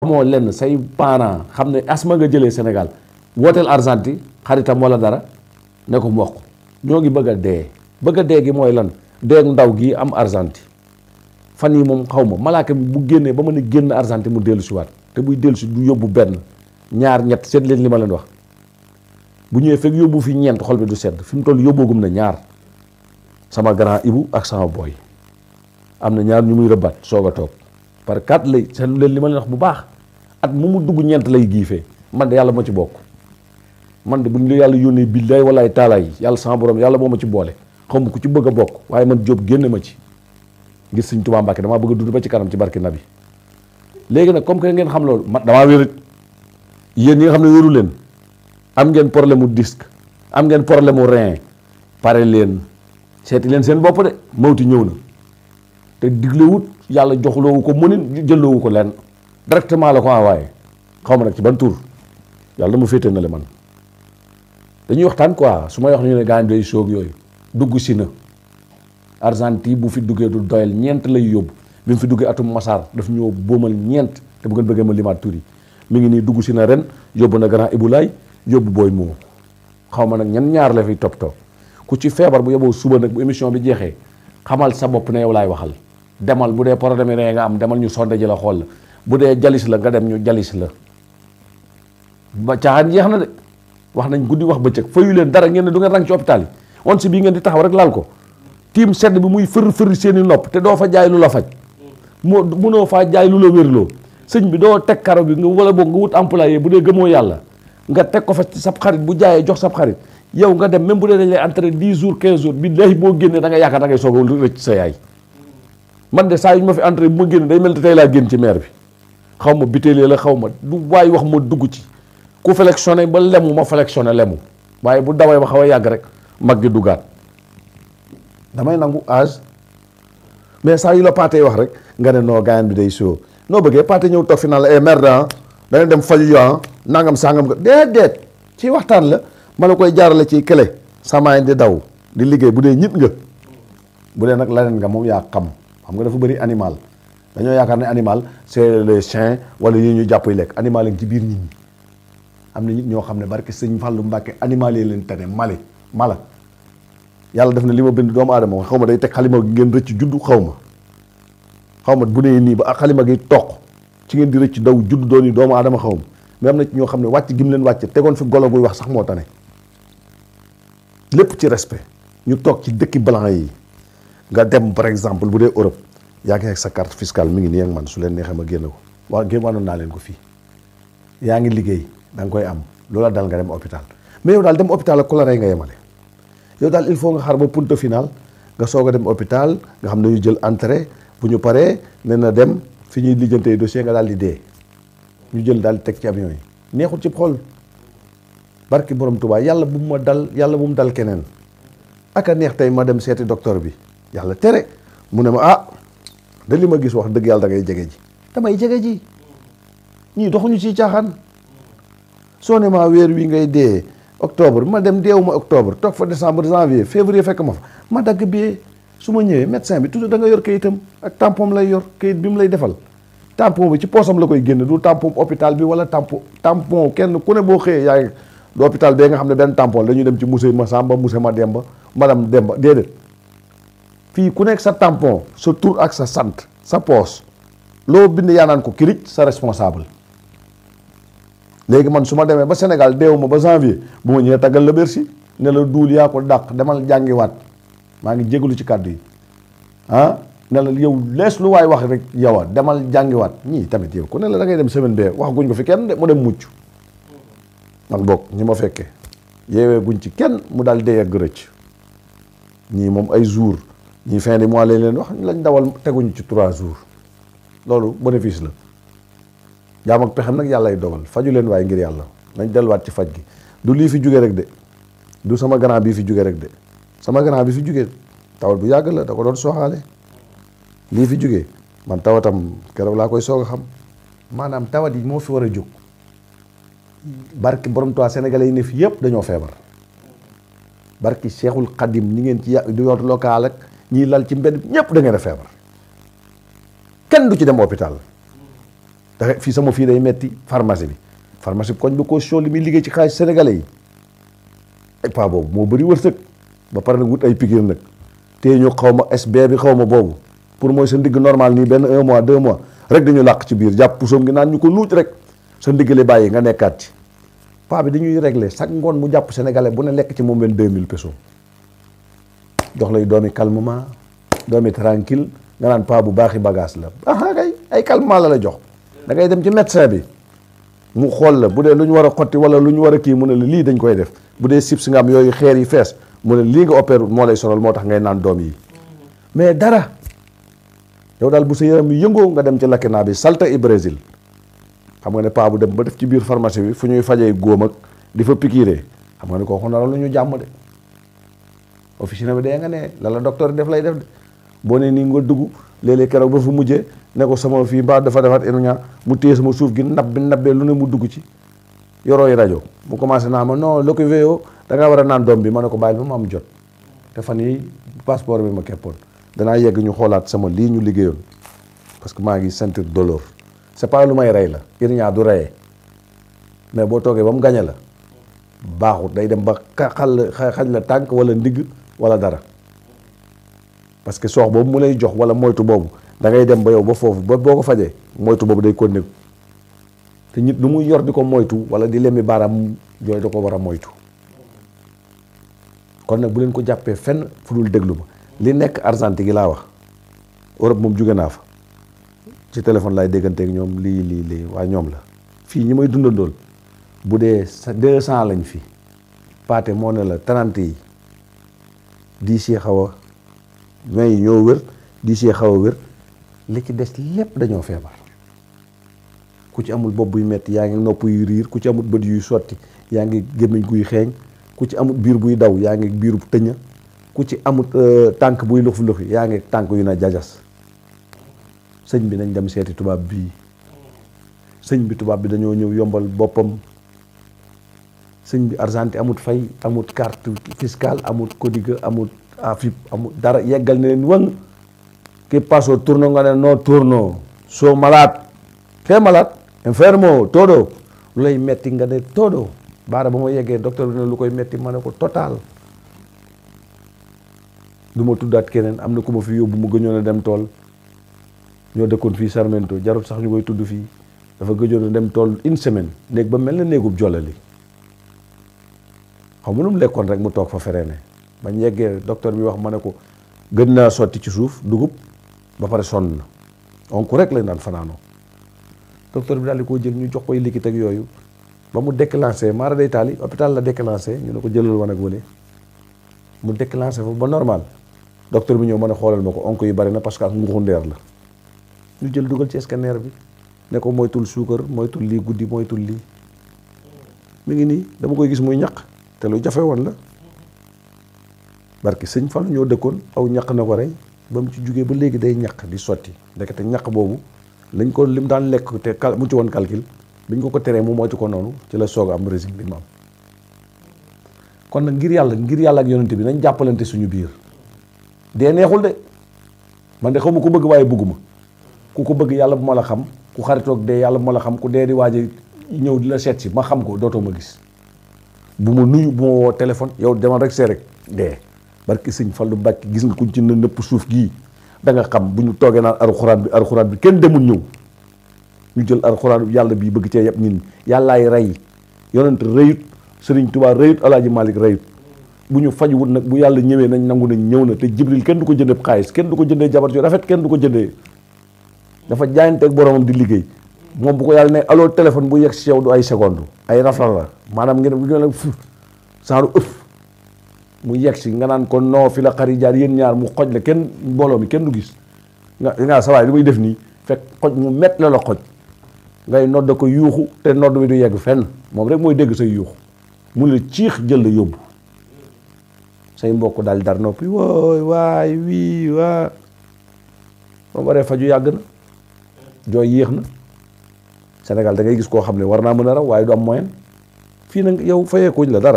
moo lenn say parents xam ne asma nga jëlee Sénégal wooteel Argentine xaritam wala dara ne ko mu wax ko ñoo ngi bëgg a dee gi mooy lan dee ndaw gi am Argentine fan yi moom xaw ma malaaka bu génnee ba mën a génn Argentine mu dellu si waat te buy dellu si du yóbbu benn ñaar ñett seet leen li ma leen wax bu ñëwee fekk yóbbu fi ñeent xol bi du sedd fi mu toll yóbboogum na ñaar sama grand Ibu ak sama boy am na ñaar ñu muy rëbbat soog a toog par 4 lay seetlu leen li ma leen wax bu baax at mu dugg ñeent lay giifee man de yàlla moo ci bokk man de bu ñu la yàlla yónnee billaay walaay taalaay yàlla sama borom yàlla moo ma ci boole xaw ma ku ci bëgg a bokk waaye man Jóob génne ma ci ngir Sëñ Tuubaa Mbàkke damaa bëgg a dund ba ci kanam ci barki nabi léegi nag comme que ngeen xam loolu man damaa wérit yéen ñi nga xam ne wéru leen am ngeen problème mu disque am ngeen problème mu rein pare leen seeti leen seen bopp de mawti ñëw na te diglewut yàlla joxloowu ko mënin jëlloowu ko leen directement la ko envoyé xaw ma nag ci ban tur yàlla dama féete na le man dañuy waxtaan quoi su may wax ñu ne gaañ day soog yooyu dugg si na Argentine bu fi duggee du doyal ñeent lay yóbbu bi mu fi duggee atum Massar daf ñëw boomal ñeent te bu ngeen bëggee ma limaat tur yi mi ngi nii dugg si na ren yóbbu na grand Ibulaay yóbbu booy moo xaw ma nag ñan ñaar la fiy topp ku ci feebar bu yóbboo suba nag bu émission bi jeexee xamal sa bopp ne yow laay waxal demal bu dee problème yi nga am demal ñu sonde ji la xool la bu dee jalis la nga dem ñu jalis la ba caaxaan jeex na de wax nañ guddi wax bëccëg fayu leen dara ngeen ne du ngeen rang ci hôpital yi on si bii ngeen di taxaw rek laal ko tiim sedd bi muy fër seeni nopp te doo fa jaay lu la faj munoo faa jaay lu la wérloo sëñ bi doo teg karo bi nga wala boog nga wut employé bu dee gëmoo yàlla nga teg ko fa ci sab xarit bu jaayee jox sab xarit yow nga dem même bu dee dañ lay entraîner 10 jours 15 jours billahi boo génnee da nga yaakaar da ngay soog a rëcc sa yaay man de saa yu ñu ma fi entraîner bu ma génne day mel te tey laa génn ci maire bi xaw ma bitéelee la xaw ma du waay wax ma dugg ci ku flexionné ba lemu ma flexionné lemu waaye bu dawee ba xaw a yàgg rek mag gi dugaat damay nangu âge mais saa yu la paatee wax rek nga ne noo gaayan bi day soo noo bëggee paate ñëw toog fi naan la eh merde ah da dem faju yo nangam sangam ko déedéet ci waxtaan la ma la koy jaarale ci clé samaay di daw di liggéey bu dee nit nga bu dee nag leneen nga moom yaa xam nga dafa bëri animal dañoo yaakaar ne animal c'est les chiens wala yi ñu jàpp yi lekk animal lañ ci biir nit ñi am na nit ñoo xam ne barke sëñ Fallu Mbàkke animal yi leen tane mala yàlla def na li ma bind doomu aadama xaw ma day teg xalima gi ngeen rëcc juddu xaw ma bu nee nii ba xalima gi toq ci ngeen di rëcc daw juddu doon yi doomu aadama xaw ma mais am na ci ñoo xam ne wàcc gi mu leen wàcc tegoon fi golo guy wax sax moo tane lépp ci respect ñu toog ci dëkki blanc yi nga dem par exemple bu dee Europe yaa ngi ak sa carte fiscale mi ngi nii ak man su leen neexee ma génne ko wanoon naa leen ko fii yaa ngi liggéey da nga koy am loola dal nga dem hôpital mais yow daal dem hôpital ak ku la rey nga yemale yow daal il faut nga xaar ba punto final nga soog a dem hôpital nga xam ne ñu jël entrée bu ñu paree ne na dem fi ñuy lijjantee dossier nga daal di dee ñu jël daal di teg ci avion yi neexul ci xol barki borom Tuubaa yàlla bu mu dal keneen aka neex tey ma dem seeti docteur bi yàlla tere mu ne ma ah da li ma gis wax dëgg yàlla da ngay jege ji damay jege ji ñii doxuñu ci caaxaan soo ne maa weer wi ngay dee octobre ma dem deewuma octobre toog fa décembre janvier février fekk ma fa ma dagg billet su ma ñëwee médecin bi toujours da nga yor kayitam ak tampon lay yor kayit bi mu lay defal tampon bi ci poosam la koy génne du tampon hôpital bi wala tampon kenn ku ne boo xëyee yaa ngi du hôpital bee nga xam ne benn tampon dañuy dem ci monsieur Massamba monsieur Mademba madame Demba déedéet fii ku nekk sa tampon sa tur ak sa sant sa poos loo bind yaa naan ko kirij sa responsable léegi man su ma demee ba Sénégal deewuma ba janvier bu ma ñëwee taggal la Bercy ne la duul yaa ko dàq demal jàngiwaat maa ngi jégalu ci kàddu yi ne la yow lees lu waay wax rek yow a demal jàngiwaat ñii tamit yow ku ne la da ngay dem semaine bee wax guñ ko fi kenn de mu dem mucc man bokk ñi ma fekkee yeewee guñ ci kenn mu daal dee ak rëcc ñii moom ay jours ñii fin de mois lañ leen wax lañ dawal teguñu ci 3 jours loolu bénéfice la jaam ak pexem nag yàlla ay dogal faju leen waaye ngir yàlla nañ delluwaat ci faj gi du lii fi jóge rek de du sama grand bii fi jóge rek de sama grand bi fi jóge tawat bu yàgg la da ko doon sooxaale lii fi jóge man tawatam keroog laa koy soog a xam maanaam tawat yi moo fi war a jóg barki borom Tuubaa sénégalais yi ne fi yëpp dañoo feebar barki Cheikhul Khadim ñi ngeen ci du yor local ak ñiy lal ci mbedd ñëpp da ngeen a feebar kenn du ci dem hôpital fii sama fii day metti pharmacie bi koñ bi caution li muy liggéey ci xaalis sénégalais yi ay paa boobu moo bëri wërsëg ba pare nag wut ay piqûre nag te ñu xaw ma SB bi xaw ma boobu pour mooy sa ndigg normal nii benn 1 mois 2 mois rek dañu làq ci biir jàpp pusoom gi naan ñu ko luuc rek sa ndiggale bàyyi nga nekkaat ci paa bi dañuy régler chaque ngoon mu jàpp sénégalais bu ne lekk ci moom 22 000 pesos jox lay doomi calmement doomi tranquille nga naan paa bu baaxi bagage la kay ay calmement la jox da ngay dem ci médecin bi mu xool la bu dee lu ñu war a xotti wala lu ñu war a kii mu ne la lii dañ koy def bu dee sib si nga am yooyu xeer yi fees mu ne lii nga opéré moo lay sonal moo tax ngay naan doom yi mais dara yow daal bu sa yaram yi yëngoo nga dem ci lakkinaa bi Salta i Brésil xam nga ne paa bu dem ba def ci biir pharmacie bi fu ñuy fajee góom ak di fa pikiiree xam nga ne kooku nara lu ñu jàmm de officine bi dee nga ne la docteur def lay def de boo ne nii nga dugg léeg-léeg keroog ba fu mujjee ne ko sama fii mbaa dafa defaat énuña mu téye sama suuf gi nabbee lu ne mu dugg ci yorooy rajo mu commencé naa ma non lo ko véyo da ngaa war a naan doom bi ma ne ko bàyyil ba mu am jot te fan yi passeport bi ma keppoon danaa yegg ñu xoolaat sama lii ñu liggéeyoon parce que maa ngi sentir douleur c'est pas lu may rey la énuña du reyee mais boo toogee ba mu gañe la baaxut day dem ba xaj la tànk wala ndigg wala dara parce que soox boobu mu lay jox wala moytu boobu da ngay dem ba yow ba foofu ba boo ko fajee moytu boobu day ko nekk te nit lu muy yor di ko moytu wala di lemmi baaraam yooyu da ko war a moytu kon nag bu leen ko jàppee fenn fu dul déglu ma li nekk Argentine gi laa wax Europe moom jóge naa fa ci téléphone laay dégganteeg ñoom lii waa ñoom la fii ñi may dundandool bu dee 200 lañ fi paate moo ne la 30 yi 10 yi xaw a 20 yi ñoo wér 10 yi xaw a wér li ci des lépp dañoo feebar ku ci amul bopp buy metti yaa ngi nopp yu riir ku ci amul bët yuy sotti yaa ngi gémmiñ guy xeeñ ku ci amul biir buy daw yaa ngi biiru tëña ku ci amul tànk buy lux-luxi yaa ngi tànk yu na jajas sëñ bi nañ dem seeti tubaab bii sëñ bi tubaab bi dañoo ñëw yombal boppam sëñ bi Argentine amut fay amut carte fiscale amut codiga amut afip amut dara yeggal ne leen wëng que paso turno nga ne no turno soo malade que malade enfermo todo lu lay metti nga ne todo baara ba ma yeggee docteur bi ne lu koy metti ma ne ko total du ma tuddaat keneen am na ku ma fi yóbbu mu gëjoon a dem tool ñoo dëkkoon fii Sarmento jarut sax ñu koy tudd fii dafa gëjoon a dem tool une semaine néeg ba mel na néegub jollali xaw ma lu mu lekkoon rek mu toog fa feree ne bañ yeggee docteur bi wax ma ne ko gën naa sotti ci suuf dugub ba pare sonn na onk rek lañ daan fanaanoo docteur bi daal di koo jël ñu jox koy liquide ak yooyu ba mu déclenché maara day taali hôpital la déclenché ñu ne ko jëlal wan ak wële mu déclenché fa ba normal docteur bi ñëw mën a xoolal ma ko onk yi bari na parce que ak nguxu ndeer la ñu jël dugal ci scanner bi ne ko moytul suukar moytul lii guddi moytul lii mi ngi nii dama koy gis muy ñaq te lu jafe woon la barki sëñ Fall ñoo dëkkoon aw ñaq na ko rey ba mu ci jugee ba léegi day ñaq di sotti ndekete ñaq boobu lañ ko lim daan lekk te mu ci woon calcul biñ ko teree mu moytu ko noonu ci la soog a am régime bi mu am kon nag ngir yàlla ak yonent bi nañ jàppalante suñu biir dee neexul de man de xaw ma ko bëgg waaye bëgguma ku ko bëgg yàlla bu ma la xam ku xaritoog dee yàlla bu ma la xam ku dee di waaje ñëw di la seet si ma xam ko dootoo ma gis bu ma nuyu bu ma woo téléphone yow demal rek see rek dee barki sëñ Fallu Mbàkke gis nga kuñ ci nëpp suuf gii da nga xam bu ñu toogee naan alxuraan bi kenn demul ñëw ñu jël alxuraan yàlla bii bëgg cee yëpp ñin yàllaay rey yonent rëyut Sëriñ Tuubaa rëyut Alaaji Maalik rëyut bu ñu faj wut nag bu yàlla ñëwee nañ nangu nañ ñëw na te Jibril kenn du ko jëndee xaalis kenn du ko jëndee jabar ju rafet kenn du ko jëndee dafa jaayanteeg boromam di liggéey moom bu ko yàlla ne aloo téléphone bu yegg si yow du ay seconde ay rafet la maanaam ngeen bu ñu la saaru ëf mu yegg si nga naan ko noo fi la xari jaar yéen ñaar mu xoj la kenn mbooloo mi kenn du gis nga sawaay li muy def nii fekk xoj mu mett la xoj ngay nodd ko yuuxu te nodd bi du yegg fenn moom rek mooy dégg say yuuxu mu la ciix jël la yóbbu say mbokk daal dar noppi wooy waay wii waa ba waree faju yàgg na jooy yéex na Sénégal da ngay gis koo xam ne war naa mën a raw waaye du am moyen fii nag yow fayeekuñ la dara